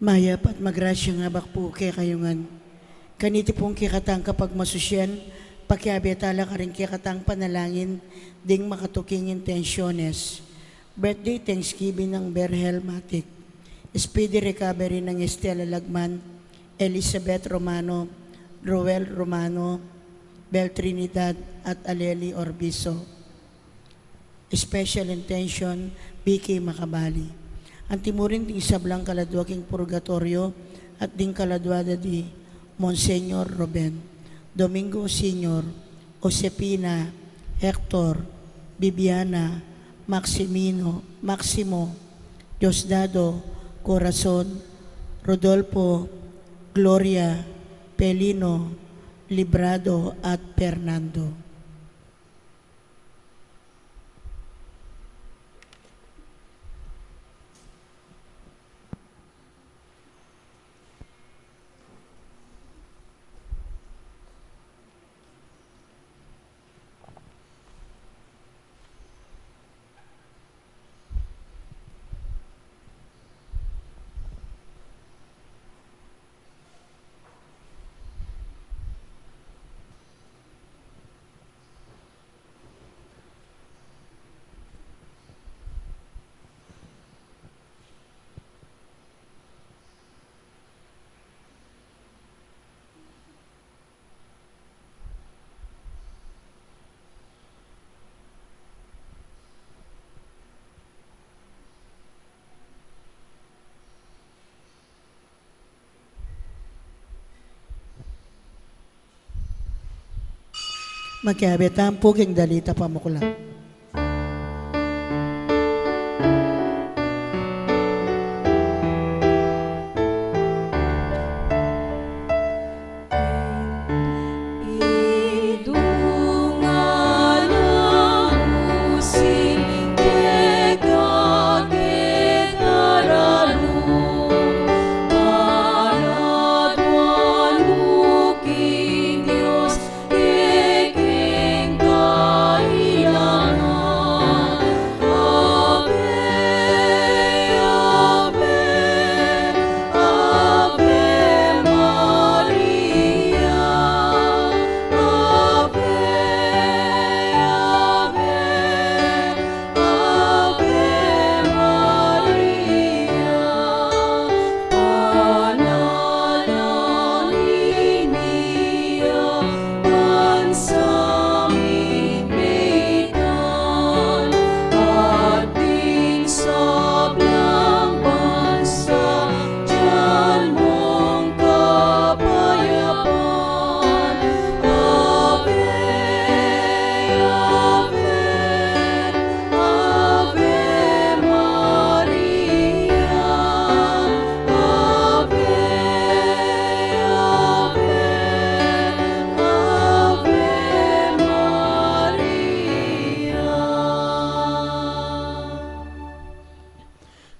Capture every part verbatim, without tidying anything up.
Mayap at magrasyang abak pu kekayu ngan. Kaniti pung kekatang kapagmasusian, pakiabe tala karing kekatang panalangin ding makatuking intensyones. Birthday Thanksgiving nang Berhel Matic. Speedy recovery nang Estela Lagman, Elizabeth Romano, Roel Romano, Bel Trinidad, at Aleli Orbizo. Special intention, Vicky Macabali. Anti mu rin ding sablang kaladua king purgatoryo at ding kaladua da di Monsignor Ruben, Domingo Senior, Josefina, Hector, Bibiana, Maximino, Maximo, Diosdado, Corazon, Rodolfo, Gloria, Pelino, Librado, at Fernando. Makiabe tamu pu king dalit a pamuklat.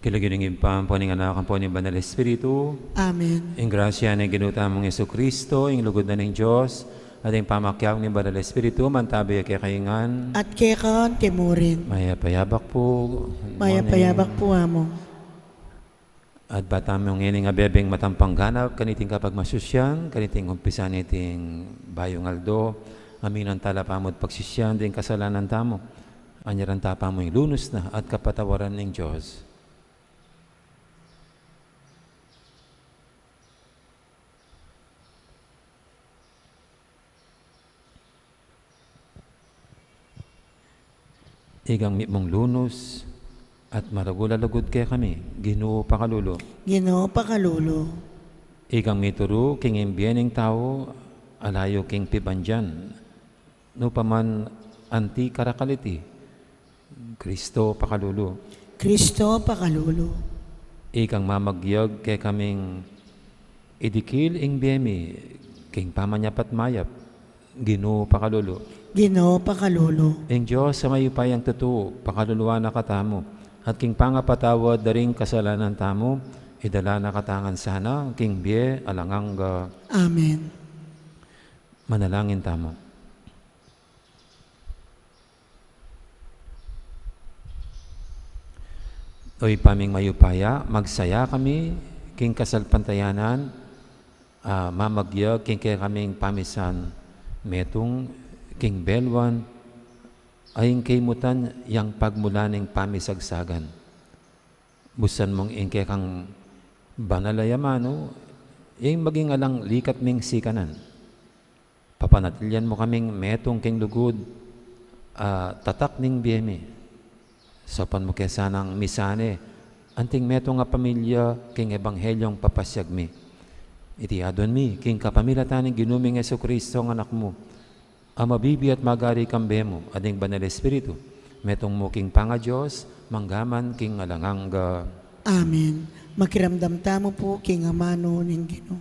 King lagyu ning Ibpa, ampo ning Anak, ampo ning Banal Espiritu. Amen. Ing grasya ning Ginu tamung Jesucristo, ing lugud na ning Dios, at ing pamakiabe ning Banal Espiritu, mantabi ya kekayu ngan. At keka anti mu rin. Mayap a yabak pu. Mayap a yabak pu, Among. At bata mu ngening abebeng matampang ganap, kaniting kapagmasusian, kaniting umpisa niting bayung aldo, aminan tala pa mu't pagsisian ding kasalanan tamu. Anyaran ta pa mu ing lunus na at kapatawaran ning Dios. Ikang mitmung lunus at maragul a lugud kekami, Ginu pakalulu. Ginu pakalulu. Ikang mituru king ing bie ning tau, alayu king pibandian, nu pa man anti karakal iti, Kristo pakalulu. Kristo pakalulu. Ikang mamagyag kekaming idikil ing bie mi king pamanyapat mayap, Ginu pakalulu. Ginu pakalulu. Ing Dios a mayupayang tutu, pakaluluan na katamu, at king pangapatawad da ring kasalanan tamu, idala na katamu ngan sana king bie alang angga. Amen. Manalangin tamu. O Ibpa ming mayupaya, magsaya kami King kasalpantayanan, a, mamagyag king kekaming pamisan, metung king belwan, a ing kaimutan yang pagmulan ning pamisagsagan. Busan mung ing kekang banal a amanu, ing maging alang likat ming sikanan. Papanatilian mu kaming metung king lugud, a, tatak ning bie mi. Saupan mu ke sanang misane, anting metung a pamilya king ebanghelyo a papasiag mi. Iti adwan mi, king kapamilatan ning Ginu ming Jesucristo a Anak mu, a mabibie at magari kambe mu, at ning Banal Espiritu, metung mu king pangaDios, mangga man king alang angga. Amen. Makiramdam tamu pu king amanu ning Ginu.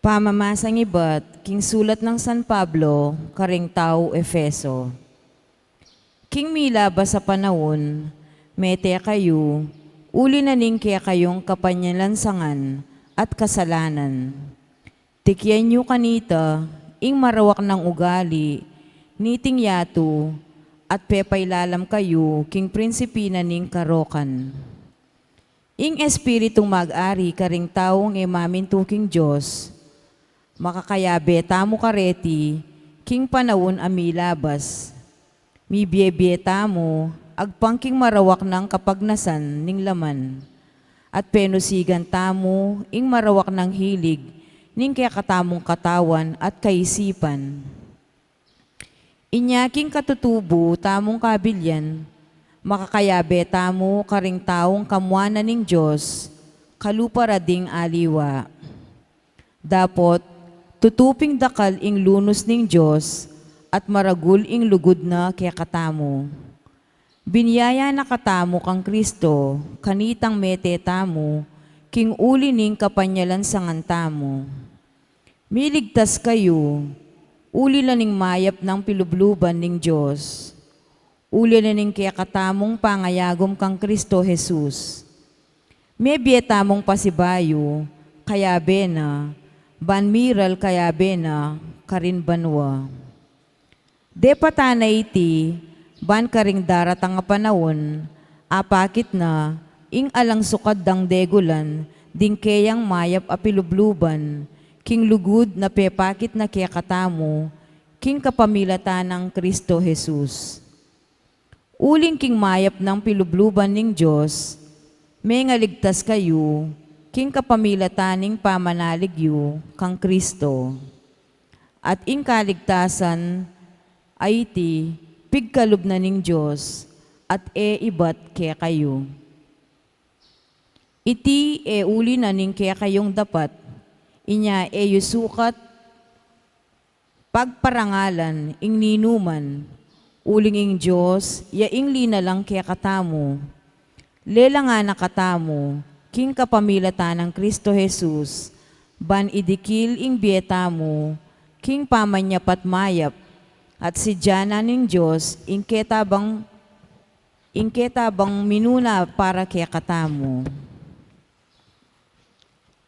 Pamamasang ibat king sulat nang San Pablo karing tau Efeso. King milabas a panaun, mete kayu, uli na ning kekayung kapanyalansangan at kasalanan. Tikian yu kanita ing marawak nang ugali niting yatu, at pepailalam kayu king prinsipi na ning karokan. Ing Espiritung mag-ari karing taung e mamintu king Dios, makakayabe tamu kareti king panaun a milabas. Mibie-bie tamu agpang king marawak nang kapagnasan ning laman, at penusigan tamu ing marawak nang hilig ning kekatamung katawan at kaisipan. Inya king katutubu tamung kabilian, makakayabe tamu karing taung kamua na ning Dios, kalupa ra ding aliwa. Dapot, tutu ping dakal ing lunus ning Dios, at maragul ing lugud na kekatamu. Binie ya na katamu kang Cristo, kanitang mete tamu king uli ning kapanyalansangan tamu. Miligtas kayu, uli na ning mayap nang pilubluban ning Dios, uli na ning kekatamung pangayagum kang Cristo Jesus. Mebie tamung pasibayu, kayabe na, ban miral kayabe na karin banua. Depatan na iti, ban karing daratang a panaun, apakit na ing alang sukad dang degulan ding keyang mayap a pilubluban king lugud na pepakit na kekatamu king kapamilatan nang Cristo Jesus. Uling king mayap nang pilubluban ning Dios, mengaligtas kayu king kapamilatan ning pamanalig yu kang Cristo. At ing kaligtasan a iti pigkalub na ning Dios, at e ibat kekayu. Iti e uli na ning kekayung dapat, inya e yu sukat pagparangalan ing ninuman, uling ing Dios ya ing linalang kekatamu. Lelangan na katamu king kapamilatan nang Cristo Jesus, ban idikil ing bie tamu king pamanyapat mayap, at sidyanan ning Dios ing ketabang, ing ketabang minuna para kekatamu.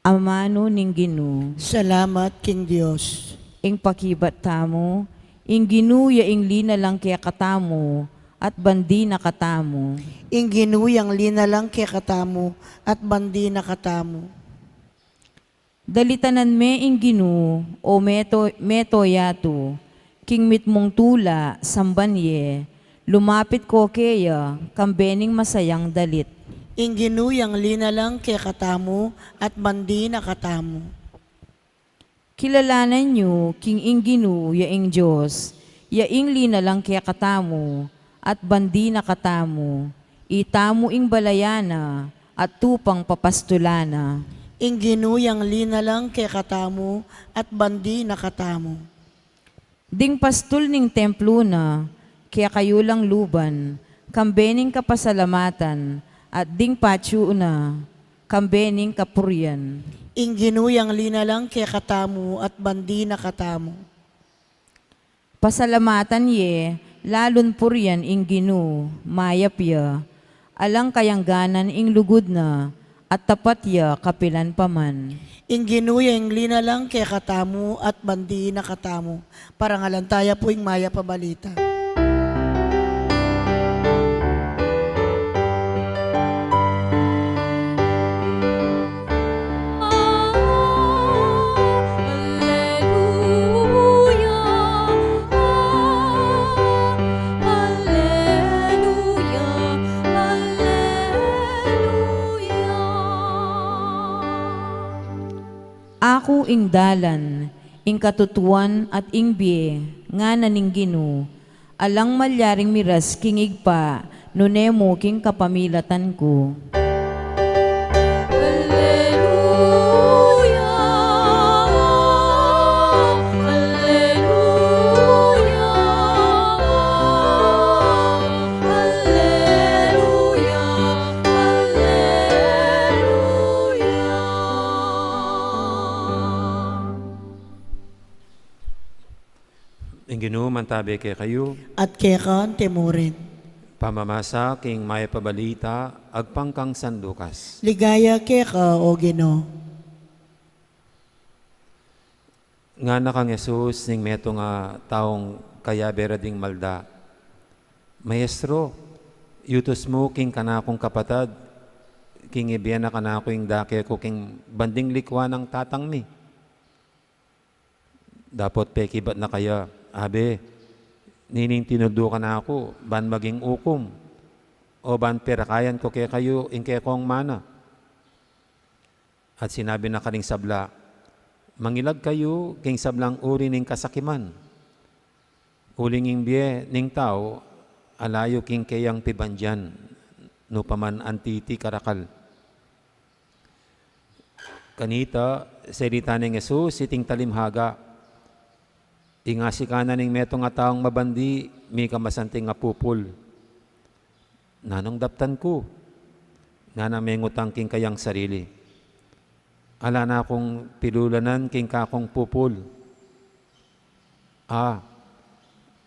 Amanu ning Ginu. Salamat king Dios. Ing pakibat tamu, ing Ginu ya ing linalang kekatamu, at bandi na katamu. Ing Ginu yang linalang kekatamu, at bandi na katamu. Dalitanan me ing Ginu, o meto, meto yatu, king mitmung tula, samban ye, lumapit ko keya, kambe ning masayang dalit. Ing Ginu yang linalang kekatamu, at bandi na katamu. Kilalanan yu, king ing Ginu ya ing Dios, ya ing linalang kekatamu, at bandi na katamu, itamu ing balayan na, at tupang papastulan na. Ing Ginu yang linalang kekatamu, at bandi na katamu. Ding pastul ning templu na, kekayu lang luban, Kambe ning kapasalamatan, at ding patyu na, kambe ning kapurian. Ing Ginu yang linalang kekatamu at bandi na katamu. Pasalamatan ye, lalun purian ing Ginu, mayap ya. Alang kayangganan ing lugud na, at tapat ya kapilan pa man. Ing Ginu yang linalang kekatamu at bandi na katamu. Parangalan taya pu ing mayap a balita. Alleluia, alleluia, alleluia. Aku ing dalan, ing katutuan at ing bie, ngana ning Ginu, alang malyaring miras king Ibpa, nune mu king kapamilatan ku. Alleluia, alleluia, alleluia, alleluia. Ing Ginu mantabe kekayu. At keka antimurin. Pamamasa king mayap a balita agpang kang San Lucas. Ligaya keka, O Ginu. Ngana kang Jesus ning metung a taung kayabe ra ding malda, Maestro, yutus mu king kanakung kapatad king ibie na kanaku ing dake ku king banding likwa nang tatang mi. Dapot pekibat na kaya, Abe, nining tinuldu kanaku, ban maging ukum, o ban perakayan ku kekayu ing kekong mana? At sinabi na karing sabla, Mangilag kayu king sablang uri ning kasakiman. Uling ing bie ning tau, ala yu king keyang pibandian, nu pa man antiti karakal. Kanita, selita neng Jesus iting talimhaga, Ing asikanan ning metung a taung mabandi, mika masanting a pupul. Nanung daptan ku? Ngana mengutang king kayang sarili. Ala na kung pilulanan king kakung pupul. A,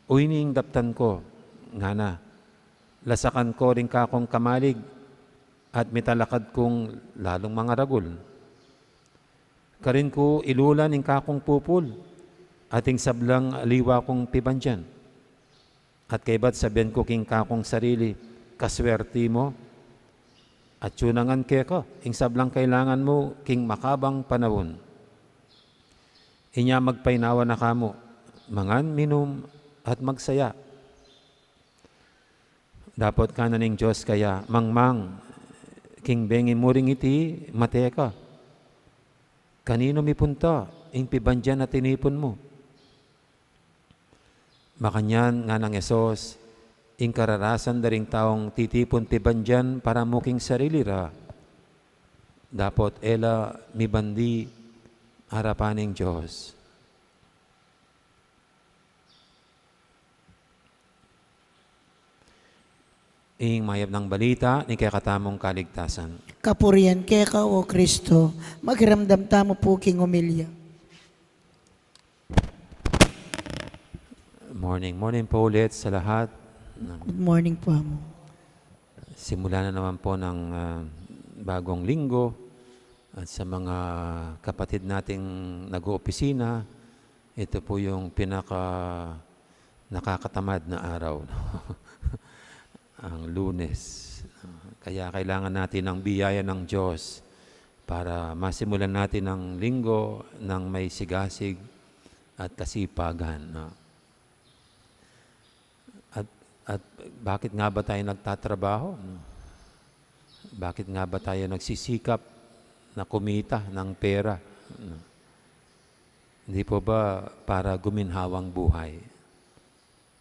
uyni ing daptan ku, ngana. Lasakan ku ring kakung kamalig, at mitalakad kung lalung mangaragul. Karin ku ilulan ing kakung pupul, at ing sablang liwa kung pibandian. At kaybat sabian ku king kakung sarili, Kaswerti mu, at yunangan keka ing sablang kailangan mu king makabang panaun. Inya magpainawa na kamu, mangan, minum, at magsaya. Dapot ngana ning Dios kaya, Mangmang, king bengi mu ring iti, mate ka. Kaninu mipunta ing pibandian a tinipun mu? Makanyan ngana nang Jesus, ing kararasan da ring taung titipun pibandian para mu king sarili ra, dapot e la mibandi arapan ning Dios. Ing mayap nang balita ning kekatamung kaligtasan. Kapurian keka, O Kristo. Makiramdam tamu pu king omilya. Morning, morning po ulit sa lahat. Good morning po, Amo. Simula na naman po ng, ah, bagong linggo. At sa mga kapatid nating nag-oopisina, ito po yung pinaka nakakatamad na araw, no? Ang Lunes. Kaya kailangan natin ng biyaya ng Diyos para masimulan natin ang linggo ng may sigasig at kasipagan, no? At, at bakit nga ba tayo nagtatrabaho, no? Bakit nga ba tayo nagsisikap na kumita ng pera, no? Hindi po ba para guminhawang buhay?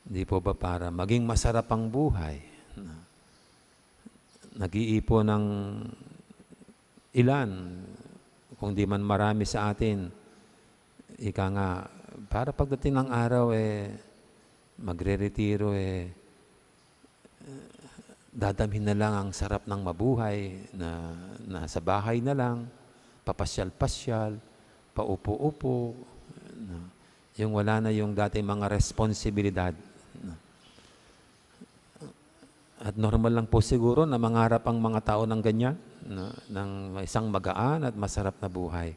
Hindi po ba para maging masarap ang buhay, no? Nag-iipon ng ilan, kung di man marami sa atin, ika nga, para pagdating ng araw, eh, magre-retiro, eh, dadamhin na lang ang sarap ng mabuhay, na nasa bahay na lang, papasyal-pasyal, paupo-upo, na, yung wala na yung dating mga responsibilidad. Na. At normal lang po siguro na mangarap ang mga tao ng ganyan, na, ng isang magaan at masarap na buhay.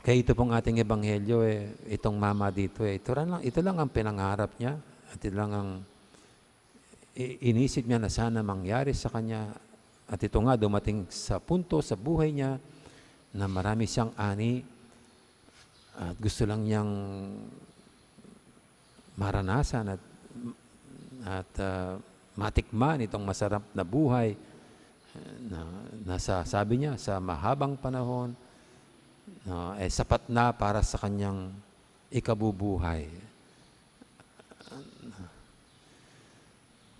Kaya ito pong ating ebanghelyo, eh, itong mama dito, eh, ito lang, ito lang ang pinangarap niya, at ito lang ang i-, inisip niya na sana mangyari sa kanya. At ito nga, dumating sa punto sa buhay niya na marami siyang ani at gusto lang niyang maranasan at, at, ah, matikman itong masarap na buhay na nasasabi niya sa mahabang panahon na, eh, sapat na para sa kanyang ikabubuhay.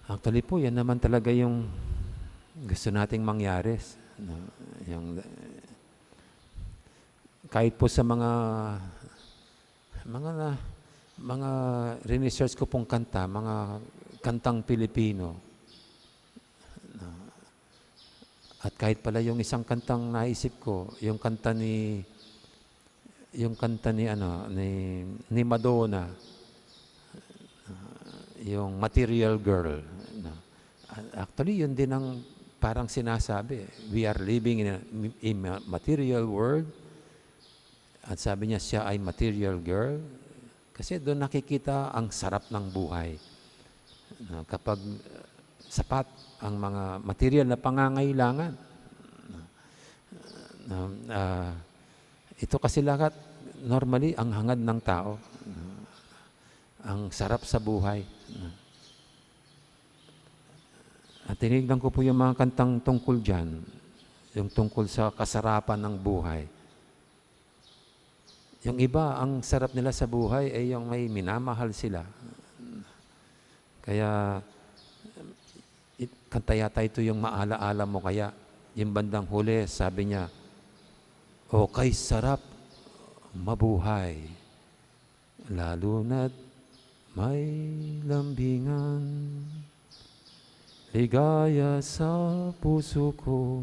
Actually po, yan naman talaga yung gusto nating mangyari, no? Yung, kahit po sa mga, mga na, mga research ko pong kanta, mga kantang Pilipino, no? At kahit pala yung isang kantang naisip ko, yung kanta ni, yung kanta ni, ano, ni, ni Madonna, yung Material Girl, no? A-, actually, yun din ang parang sinasabi, "We are living in a, in a material world." At sabi niya, siya ay material girl. Kasi doon nakikita ang sarap ng buhay. No, kapag, uh, sapat ang mga material na pangangailangan. No, ah, ito kasi lahat, normally, ang hangad ng tao. No, ang sarap sa buhay. No. At tinignan ko po yung mga kantang tungkol diyan, yung tungkol sa kasarapan ng buhay. Yung iba, ang sarap nila sa buhay ay yung may minamahal sila. Kaya, it-, kanta yata ito yung Maalaala Mo Kaya. Yung bandang huli, sabi niya, "O kay sarap mabuhay, lalo na't may lambingan. Ligaya sa puso ko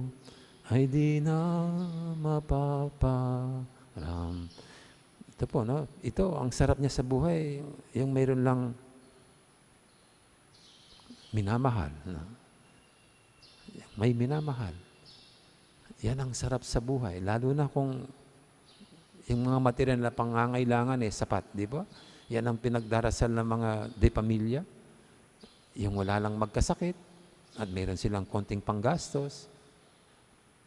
ay di na mapaparam." Ito po, no? Ito, ang sarap niya sa buhay, yung mayroon lang minamahal, no? May minamahal. Yan ang sarap sa buhay. Lalo na kung yung mga material na pangangailangan, eh, sapat, di ba? Yan ang pinagdarasal ng mga de pamilya. Yung wala lang magkasakit at mayroon silang konting panggastos.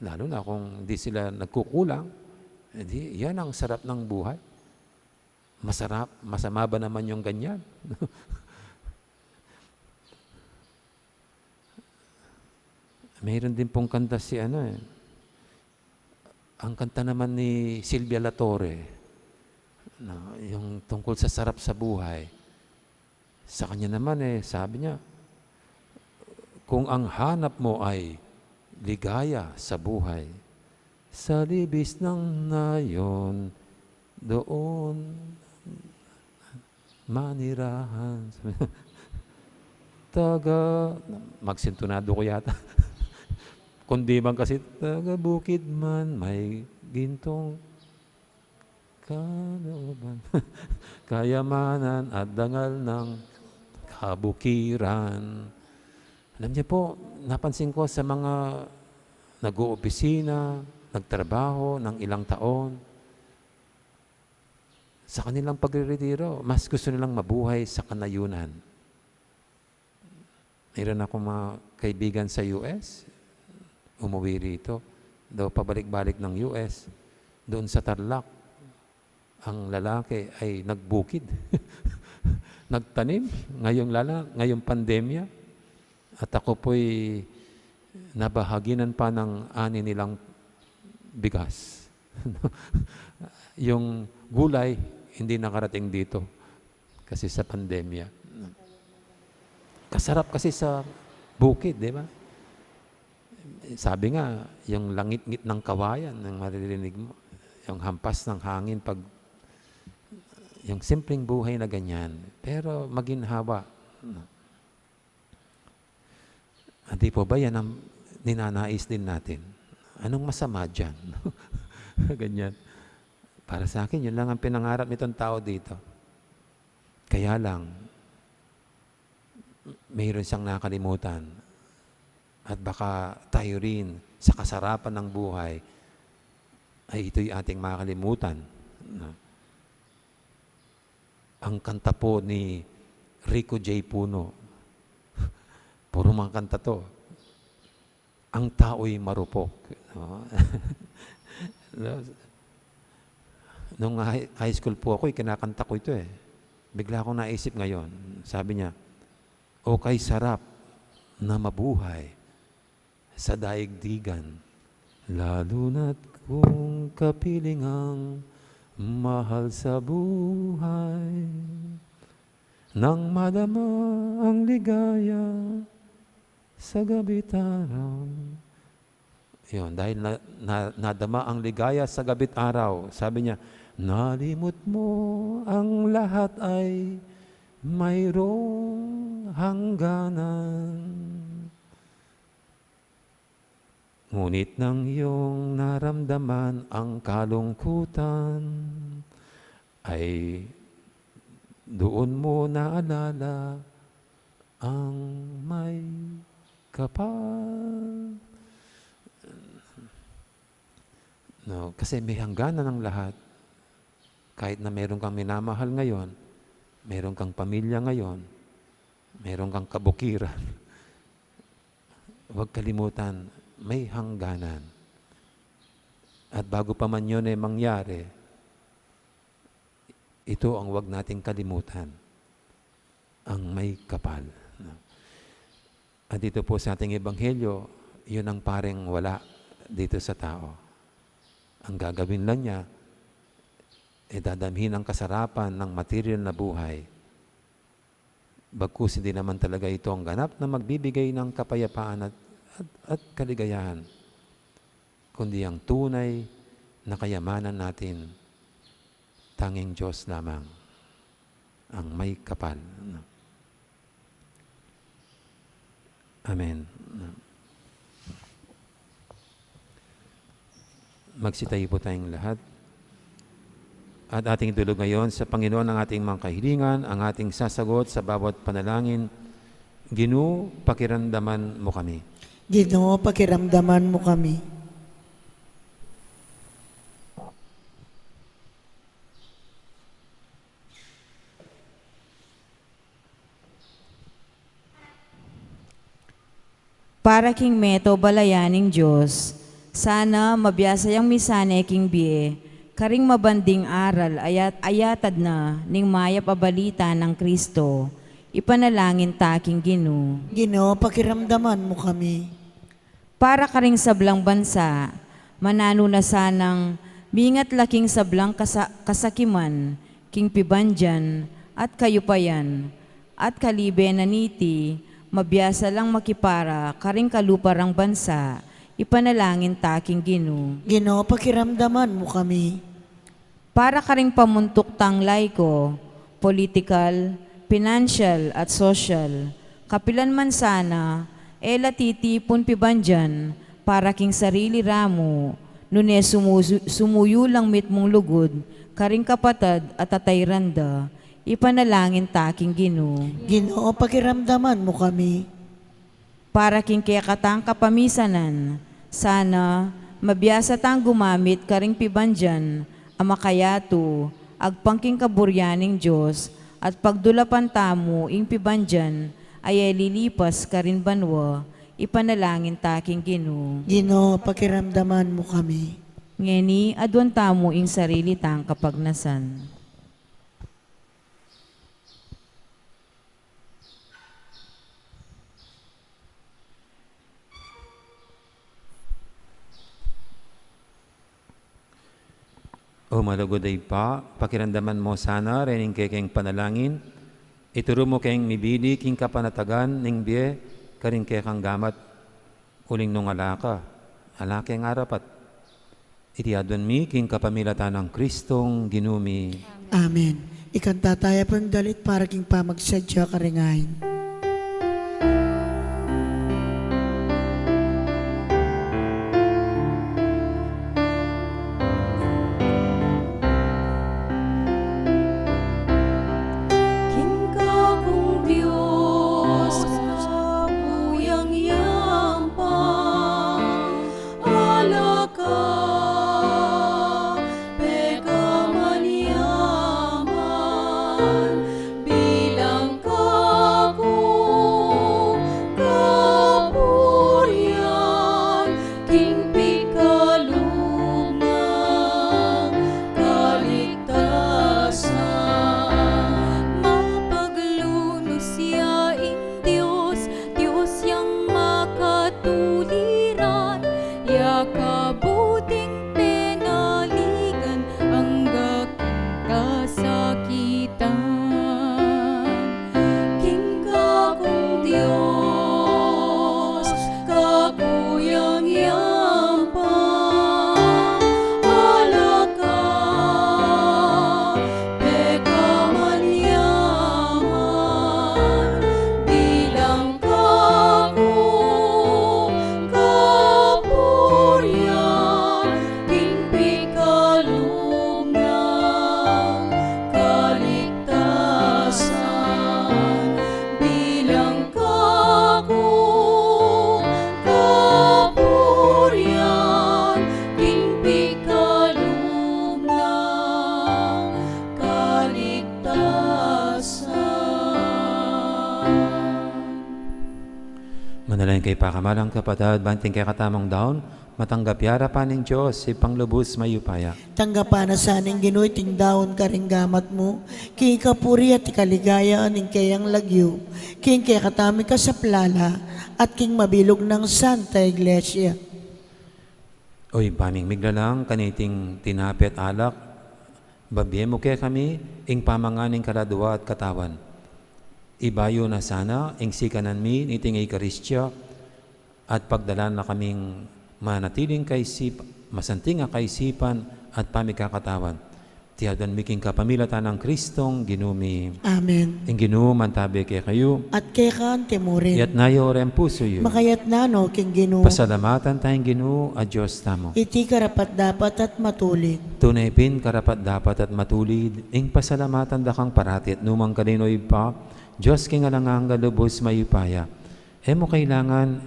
Lalo na kung hindi sila nagkukulang, eh, di, yan ang sarap ng buhay. Masarap, masama ba naman yung ganyan? Mayroon din pong kanta si ano eh, ang kanta naman ni Silvia Latorre, no, yung tungkol sa sarap sa buhay. Sa kanya naman eh, sabi niya, "Kung ang hanap mo ay ligaya sa buhay, sa libis ng nayon, doon manirahan." Taga, magsintunado ko yata. Kundi man kasi, taga bukid man, may gintong kalooban. Kayamanan at dangal ng kabukiran. Alam niyo po, napansin ko sa mga nag-oopisina, nagtrabaho ng ilang taon, sa kanilang pagreretiro, mas gusto nilang mabuhay sa kanayunan. Mayroon akong mga kaibigan sa U S, umuwi rito. Daw pabalik-balik ng U S, doon sa Tarlac, ang lalaki ay nagbukid. Nagtanim, ngayong lala, ngayong pandemya. At ako po'y nabahaginan pa ng ani nilang bigas. Yung gulay, hindi nakarating dito kasi sa pandemya. Kasarap kasi sa bukid, di ba? Sabi nga, yung langit-ngit ng kawayan, ang maririnig mo, yung hampas ng hangin, pag, yung simpleng buhay na ganyan. Pero maginhawa. Hindi po ba yan ang ninanais din natin? Anong masama dyan? Ganyan. Para sa akin, yun lang ang pinangarap nitong tao dito. Kaya lang, mayroon siyang nakalimutan. At baka tayo rin, sa kasarapan ng buhay, ay ito'y ating makalimutan. No? Ang kanta po ni Rico J Puno, puro mga kanta to. Ang tao'y marupok. No? No? Nung high, high school po ako, eh, kinakanta ko ito eh. Bigla akong naisip ngayon. Sabi niya, "O kay sarap na mabuhay sa daigdigan, lalo na't kung kapiling ang mahal sa buhay, nang madama ang ligaya sa gabi't araw." Yun, dahil na, na, nadama ang ligaya sa gabi't araw, sabi niya, "Nalimot mo ang lahat ay mayroong hangganan. Ngunit nang iyong naramdaman ang kalungkutan, ay doon mo naalala ang may kapal." No, kasi may hangganan ang lahat. Kahit na meron kang minamahal ngayon, meron kang pamilya ngayon, meron kang kabukiran, huwag kalimutan, may hangganan. At bago pa man yun ay mangyari, ito ang huwag nating kalimutan, ang may kapal. No? At dito po sa ating ebanghelyo, yun ang pareng wala dito sa tao. Ang gagawin lang niya, e dadamhin ang kasarapan ng material na buhay. Bagkus hindi naman talaga ito ang ganap na magbibigay ng kapayapaan at, at, at kaligayahan, kundi ang tunay na kayamanan natin, tanging Diyos lamang ang may kapal. Amen. Magsitayo po tayong lahat. At ating idulog ngayon sa Panginoon ang ating mga kahilingan, ang ating sasagot sa bawat panalangin. Ginu, pakiramdaman mo kami. Ginu, pakiramdaman mo kami. Para king meto balayan ning Dios, sana mabiasa yang misane king bie, karing mabanding aral ayat, ayatad na ning mayap a balita nang Kristo, ipanalangin ta king Ginu. Ginu, pakiramdaman mo kami. Para karing sablang bansa, mananu na sanang mingat la king sablang kasa-, kasakiman, king pibandian, at kayupayan, at kalibe na niti, mabiasa lang makipara karing kalupa rang bansa, ipanalangin ta king Ginu. Ginu, pakiramdaman mo kami. Para karing pamuntuk tang laiko, politikal, pinansyal, at sosyal, kapilan man sana, e la titipun pibandian para king sarili ra mu, nune sumusu-, sumuyu lang mitmung lugud karing kapatad a tatayran da, ipanalangin ta king Ginu. Ginu, pakiramdaman mo kami. Para king kekatang kapamisanan, sana mabiasa tang gumamit karing pibandian a makayatu, agpang king kaburian ning Dios, at pagdulapan tamu ing pibandian a e lilipas karin banua, ipanalangin ta king Ginu. Ginu, pakiramdaman mo kami. Ngeni, aduan tamu ing sarili tang kapagnasan. O malugud a Ibpa, pakiramdaman mo sana rening kekeng panalangin, ituru mo keng mibili king kapanatagan ning bie karing kekang gamat, uling nung ala ka, ala keng arapat. Iti aduan mi king kapamilatan nang Kristong Ginu mi. Amen. Ikanta taya pung dalit para king pamagsadya karing ain. Manalangin kayu, pakamalan kung kapatad, ban iting kekatamung daun matanggap ya arapan ning Dios, Ibpang lubus mayupaya. Tanggapan na sa ning Ginu iting daun karing gamat mu, king ikapuri at ikaligaya ning keyang lagyu, king kekatamung ikasaplala, at king mabilug nang Santa Iglesia. O Ibpa ming miglalang, kaniting tinape at alak, babie mu kekami ing pamangan ning kaladua at katawan. Ibayu na sana ing sikanan mi niting Eukaristia, at pagdalan na kaming manatiling kaisip-, masanting a kaisipan at pamikakatawan. Iti aduan mi king kapamilatan nang Kristong Ginu mi. Amen. Ing Ginu mantabe kekayu. At keka mu rin. Itas yu ring pusu yu. Makaitas na no king Ginu. Pasalamatan taya ing Ginu a Dios tamu. Iti karapat-dapat at matulid. Tune pin karapat-dapat at matulid ing pasalamatan da kang parati at nukarin man, O Ibpa, Dios king alang angga, lubus mayupaya. E mu kailangan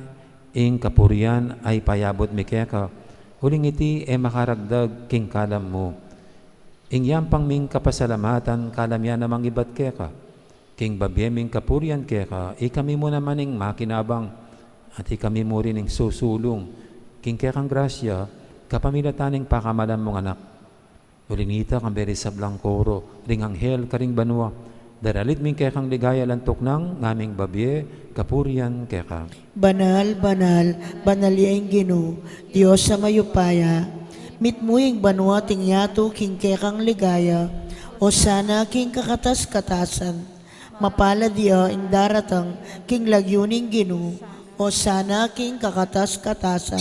ing kapurian a ipayabut mi keka, uling iti e makaragdag king kalam mu. Ing yampang ming kapasalamatan, kalam ya namang ibat keka. King babie ming kapurian keka, ikami mu naman ing makinabang, at ikami mu rin ing susulung king kekang grasya, kapamilatan ning pakamalan mung Anak. Uli nita, kambe ring sablang koro ring anghel karing banua, daralit mi ing kekang ligaya, lantuk nang ngaming babie kapurian keka. Banal, banal, banal ya ing Ginu, Dios a mayupaya. Mitmu ing banua at ing yatu king kekang ligaya. Osana king kakatas-katasan. Mapalad ya ing daratang king lagyu ning Ginu. Osana king kakatas-katasan.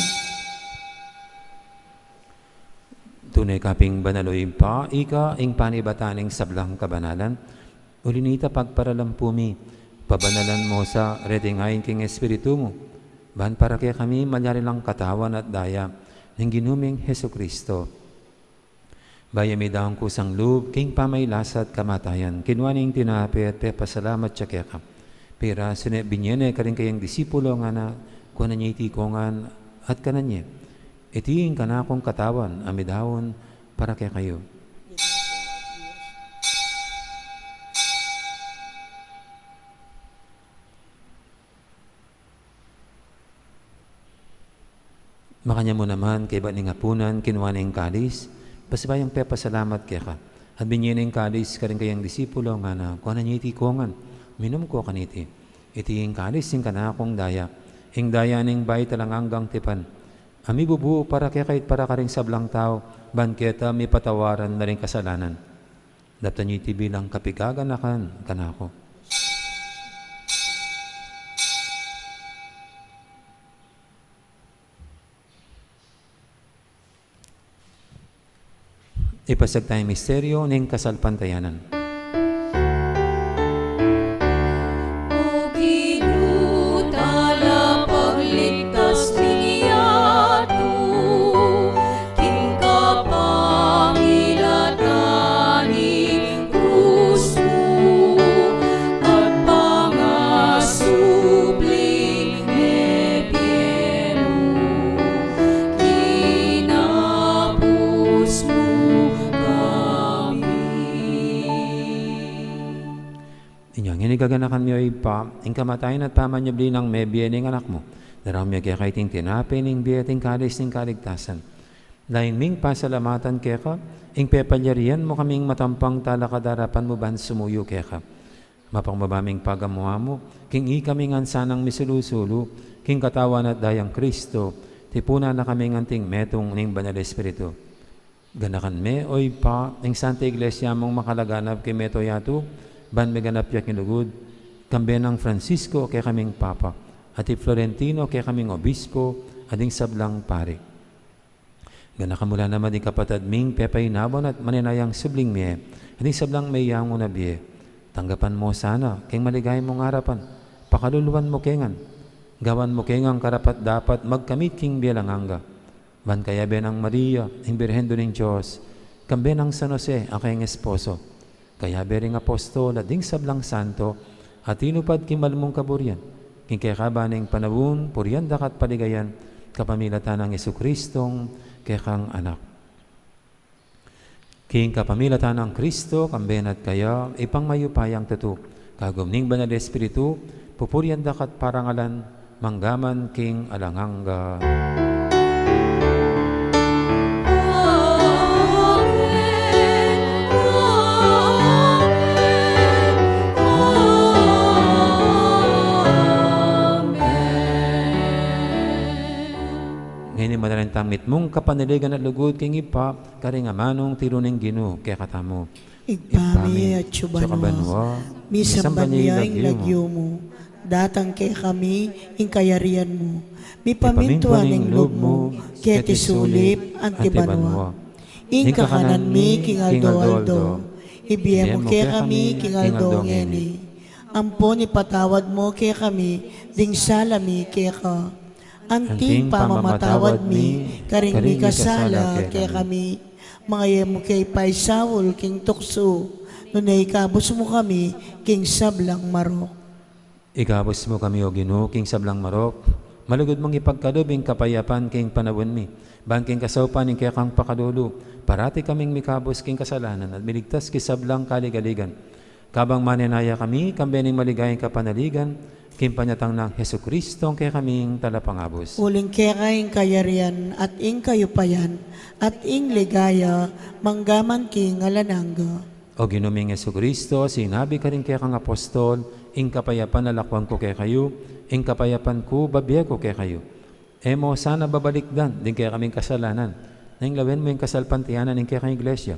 Tune ka pin banal, O Ibpa, ika ing panibatan ning sablang kabanalan. Uli nita, pagparalampu mi, pabanalan mu sa reting ain king Espiritu mu, ban para kekami malyari lang katawan at daya ning Ginu ming Jesucristo. Bayu mi daun kusang lub king pamailasa at kamatayan, kinua ne ing tinape at pepasalamat ya keka. Pirasu ne, binie ne karing kayang disipulo, ngana, kuanan ye iti kongan at kanan ye. Iti ing kanakung katawan a midaun para kekayu. Makanyan mu naman, kaybat ning apunan, kinua ne ing kalis, pasibayu yang pepasalamat keka, at binie ne ing kalis karing kayang disipulo, ngana, kuanan ye iti kongan, minum ko kaniti. Iti ing kalis ning kanakung daya, ing daya ning bayu at alang anggang tipan, a mibubu para kekayu at para karing sablang tau, ban keta mipatawaran na ring kasalanan. Daptan ye iti bilang kapigaganakan kanaku. Ipasiag taya ing misteryu ning kasalpantayanan. O Ginu, talapagligtas ning yatu, king kapamilatan ning krus mu at pangasubling mebie mu, kinabus mu kami. Inya ngeni gaganakan mi, O Ibpa, ing kamatayan at pamanyubli nang mebie ning Anak mu. Daraun mi keka iting tinape ning bie at ing kalis ning kaligtasan. Lain ming pasalamatan keka ing pepalyarian mu kaming matampang talakad king arapan mu ban sumuyu keka. Mapakumbaba ming pagamu-amu king ikami ngan sanang misulu-sulu king katawan at dayang Kristo, tipunan na kaming anting metung ning Banal Espiritu. Ganakan me, O Ibpa, ing Santa Iglesia mung makalaganap king mabilug a yatu, ban miganap ya king lugud, kambe nang Francisco a kekaming Papa, at i Florentino a kekaming Obispo, at ding sablang pari. Ganakan mu la naman ding kapatad ming pepainawan at maninayang subling mie, at ding sablang meyangu na bie. Tanggapan mu sana king maligaya mung arapan, pakaluluan mu ke ngan, gawan mu ke ngan karapat-dapat magkamit king bie alang angga. Ban kayabe nang Maria, ing Birhen Indu ning Dios, kambe nang San Jose a kayang esposo, kayabe ring apostol at ding sablang santo a tinupad king mal mung kaburian, king kekaban ning panaun, purian da ka at paligayan, kapamilatan nang Jesucristong kekang Anak. King kapamilatan nang Kristo, kambe na at kaya, Ibpang mayupayang tutu, kagum ning Banal Espiritu, pupurian da ka at parangalan, manggaman king alang angga. Ngeni manalangin tamung kapanaligan at lugud king Ibpa, karing amanung tiru ning Ginu kekatamu. Ibpa mi, atsu ka banua, misamban ya ing lagyu mu, datang kekami ing kayarian mu, mipamintuan ing lub mu keti sulip anti banua. Ing kakanan mi king aldo-aldo ibie mu kekami king aldo ngeni. Ampon ipatawad mu kekami ding sala mi keka, anting pamamatawad mi karing mikasala kekami. Manga e mu ke paisaul king tuksu, nune ikabus mu kami king sablang marok. Ikabus mu kami, O Ginu, king sablang marok. Malugud mung ipagkalub ing kapayapan king panaun mi, ban king kasaupan ning kekang pakalulu, parati kaming mikabus king kasalanan at miligtas king sablang kaligaligan. Kabang manenaya kami, kambe ning maligayang kapanaligan, king panyatang nang Jesucristo, ing kekaming talapangabus. Uling keka ing kayarian, at ing kayupayan, at ing ligaya, manggaman king alang angga. O Ginu ming Jesucristo, sinabi karing kekang apostol, ing kapayapan lalakwan ku kekayu, ing kapayapan ku babie ku kekayu. E mu sana babalikdan ding kekaming kasalanan, nune lawen mu ing kasalpantayanan ning kekang Iglesia,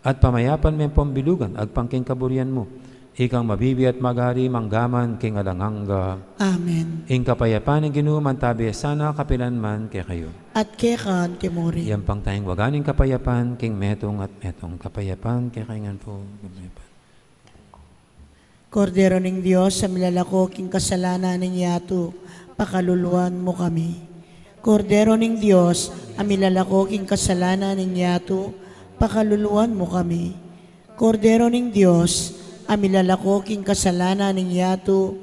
at pamayapan me pung bilugan agpang king kaburian mu, ikang mabibie at magari manggaman king alang angga. Amen. Ing kapayapan ning Ginu mantabi sana kapilan man kekayu. At keka mu rin. Yan pang tayang waga ning kapayapan king metung at metung. Kapayapan kekayu ngan pu. Kapayapan. Kordero ning Dios, a milalako king kasalanan ning yatu, pakaluluan mu kami. Kordero ning Dios, a milalako king kasalanan ning yatu, pakaluluan mu kami. Kordero ning Dios, a milalako king kasalanan ning yatu,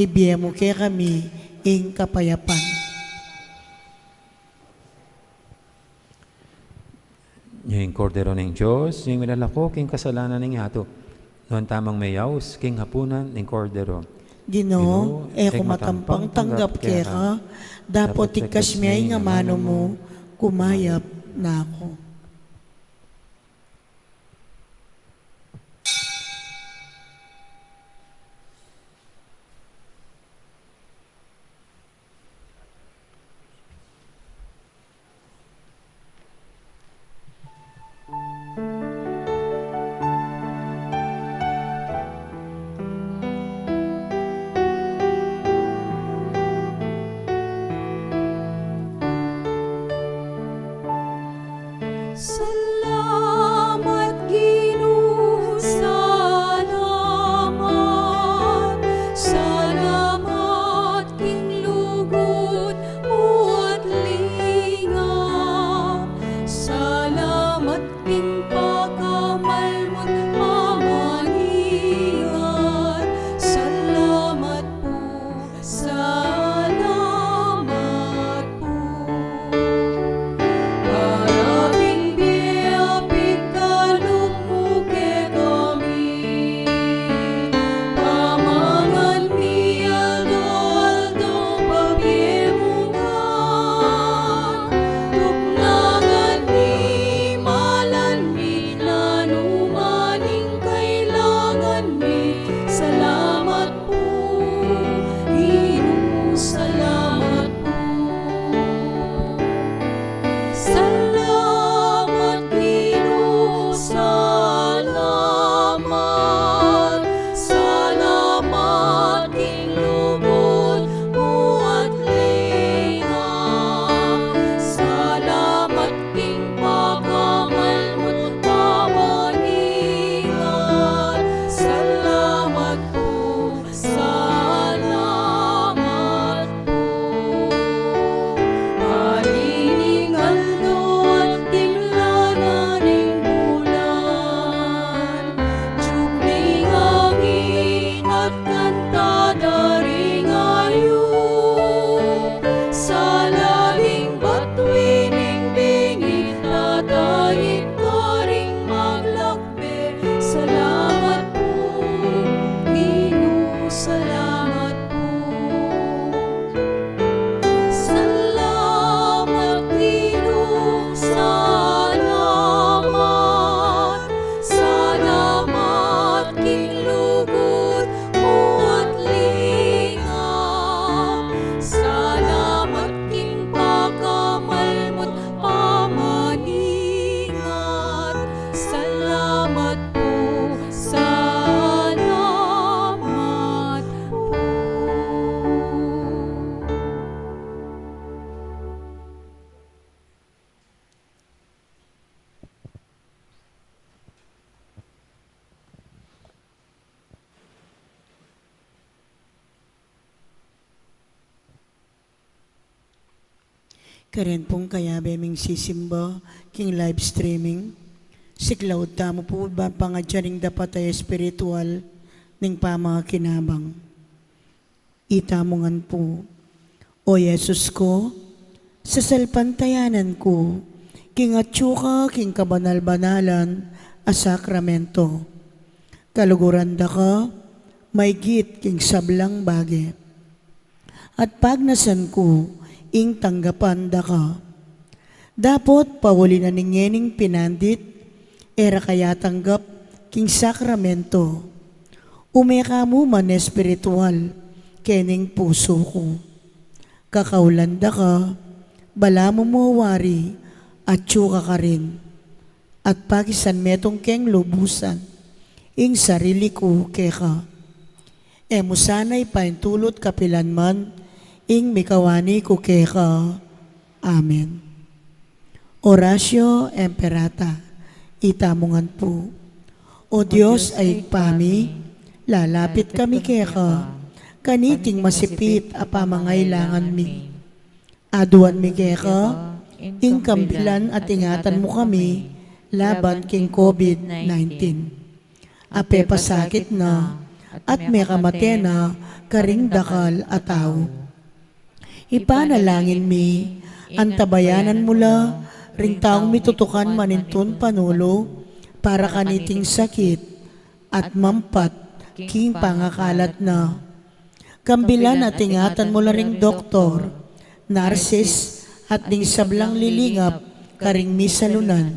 ibie mu kekami ing kapayapan. Ing Kordero ning Dios, ing milalako king kasalanan ning yatu. Nuan tamung meyaus king hapunan ning Kordero. Ginu, e ku matampang tanggap keka, dapot ikasme ing amanu mu, kumayap na ku. Karen pung kayabe ming sisimba king live streaming, siklaud tamu pu ba pangadyan ing dapat a espiritual ning pamakinabang. Itamu ngan pu. O Jesus ku, sasalpantayanan ku king atyu ka king kabanal-banalan a sakramento. Kaluguran da ka maygit king sablang bage. At pagnasan ku ing tanggapan da ka. Dapot pauli na ning ngening pinandit, e ra ka ya tanggap king sakramento. Ume ka mu man espiritual kening pusu ku. Kakaulan da ka, balamu mu wari, atyu ka karin. At pakisan metung keng lubusan ing sarili ku keka. E mu sana ipaintulut kapilan man ing mikawani ku keka. Amen. Oratio Imperata, itamu ngan pu. O Dios a Ibpa mi, lalapit kami keka, kaniting masipit a pamangailangan mi. Aduan mi keka ing kambilan at ingatan mu kami laban king COVID nineteen. A pepasakit na at mekamate na karing dakal a tau. Ipanalangin mi, antabayanan mu la ring taung mitutukan manintun panulu para kaniting sakit at mampat king pangakalat na. Kambilan at ingatan mu la ring doktor, narsis, at ding sablang lilingap karing misalunan,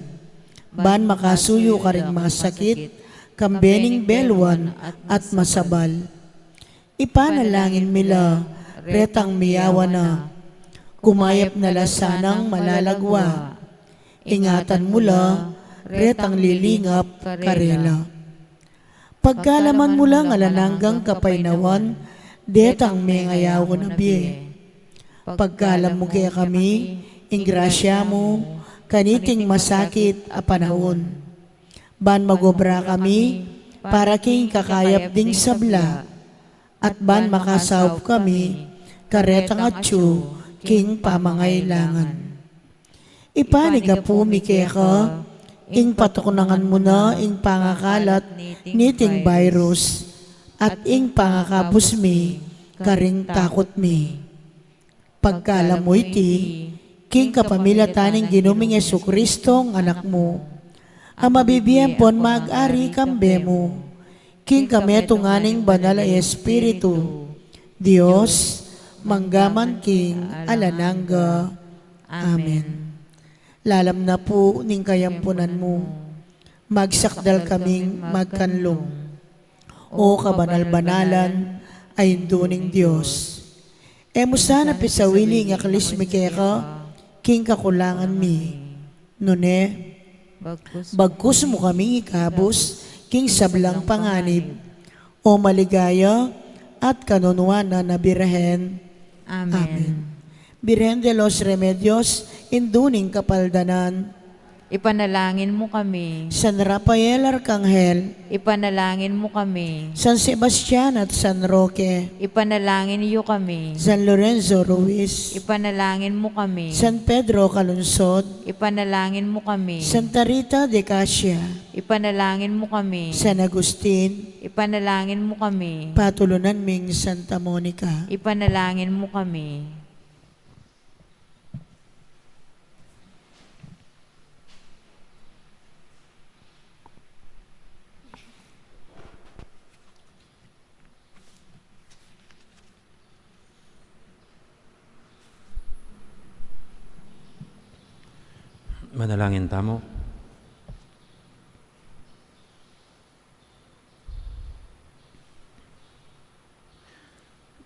ban makasuyu karing masakit, kambe ning beluan at masabal. Ipanalangin mi la retang miyawa na, kumayap na la sanang malalagwa. Ingatan mu la retang lilingap karela. Pagkaluban mu lang alang anggang kapaynawan detang mengayaw na bie. Pagkalub mu kekami ing grasya mu kaniting masakit a panaun, ban magobra kami para king kakayap ding sabla, at ban makasaup kami karetang atyu king pamangailangan. Ipanyawad mi keka ing patuknangan mu na ing pangakalat niting virus at ing pangakabus mi karing takut mi. Pagkalub mu iti king kapamilatan ning Ginu ming Jesucristo a Anak mu, a mabibie ampon mag-ari kambe mu king kametungan ning Banal a Espiritu, Dios, mangga man king alang angga. Amen. Lalam na pu ning kayampunan mu, magsakdal kaming magkanlung. O kabanal-banalan a Indu ning Dios, e mu sana pisawili ing aklis mi keka king kakulangan mi. Nune, bagkus mu kaming ikabus king sablang panganib, o maligaya at kanunuanan a Birhen. Amen. Amen. Birhen de los Remedios, Indu ning Kapaldanan, ipanalangin mu kami. San Rafael Arkanghel, ipanalangin mu kami. San Sebastian at San Roque, ipanalangin yu kami. San Lorenzo Ruiz, ipanalangin mu kami. San Pedro Calungsod, ipanalangin mu kami. Santa Rita de Casia, ipanalangin mu kami. San Agustin, ipanalangin mu kami. Patulunan ming Santa Monica, ipanalangin mu kami. Manalangin tamu.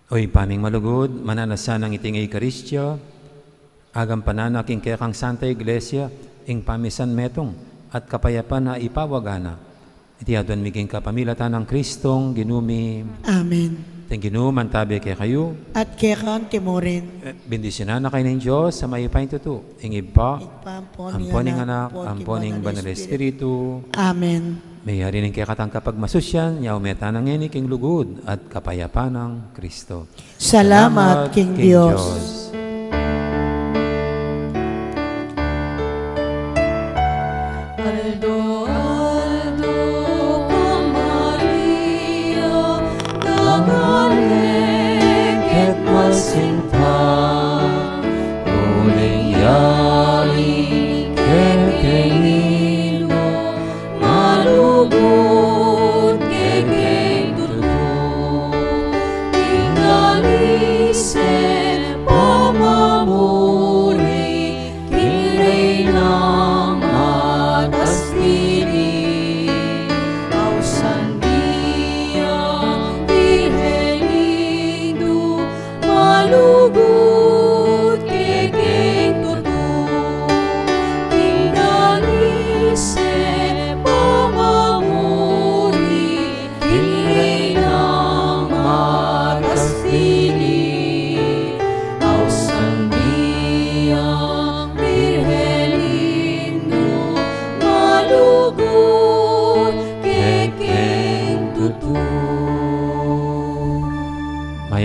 O Ibpa ming malugud, mananu na sanang iting Eukaristia, agampanan na king kekang Santa Iglesia ing pamisan metung at kapayapan a ipawaga na. Iti aduan mi king kapamilatan nang Kristong Ginu mi. Amen. Ing Ginu mantabi kekayu. At keka mu rin. Eh, bendisyunan na kayu ning Dios a mayupayang tutu, ing Ibpa, Ibpa, ampo ning Anak, ampo ning Banal a Espiritu. Amen. Meyari ning kekatang kapagmasusyan, nyaume tana ngeni king lugud at kapayapan nang Kristo. Salamat king Dios.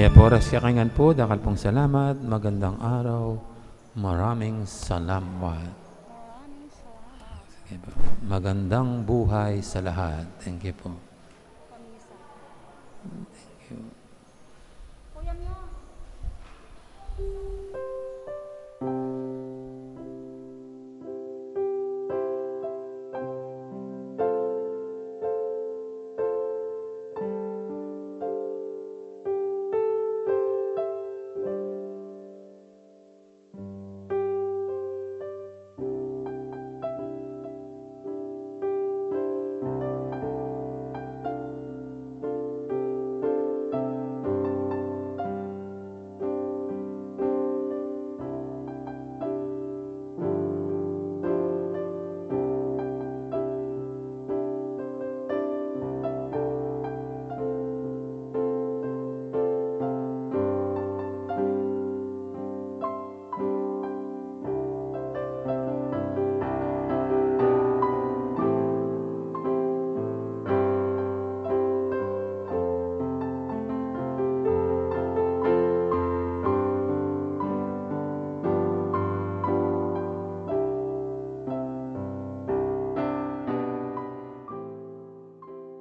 Kaya po, oras ya kanyan po, dakal pong salamat. Magandang araw. Maraming salamat. Sige po. Magandang buhay sa lahat. Thank you po. Thank you.